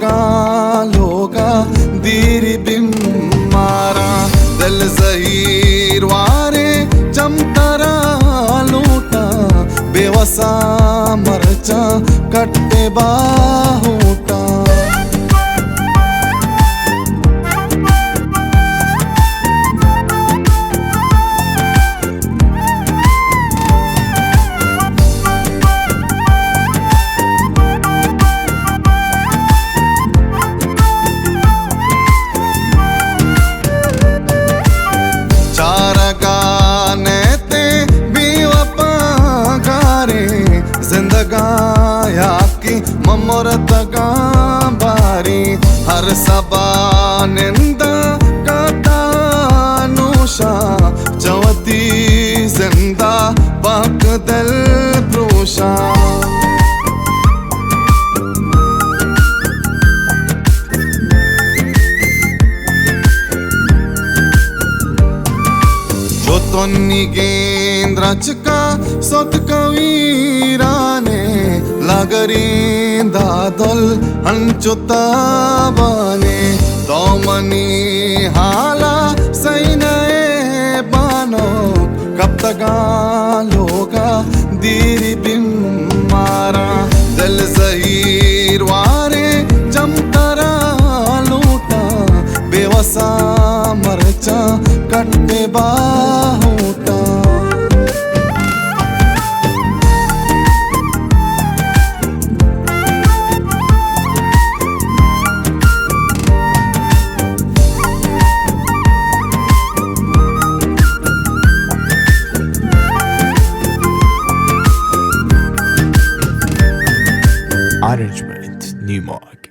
گاں لوگا دیری بیماراں، دل زہیر وارے چم ترا لوٹاں، بے وساں مرچاں کٹے باہوٹاں۔ چارگا نیتے بے وپا گاریں، زندگاں یا کہ ممردگاں باریں، ہر سبا ننداں کاتا نوشاں، چہ وتی زندا پاک دل پروشاں۔ جو تنی گیند رچ کا ستک ویرانے، لگریں دادل انچو تابانے، تو منی حالا سہی نئے بانو، کپتگاں لوگا دیری بیماراں، دل زہیر وارے چم ترا لوٹاں، بے وساں مرچاں کٹے باہوٹاں۔ Arrangement New Mark.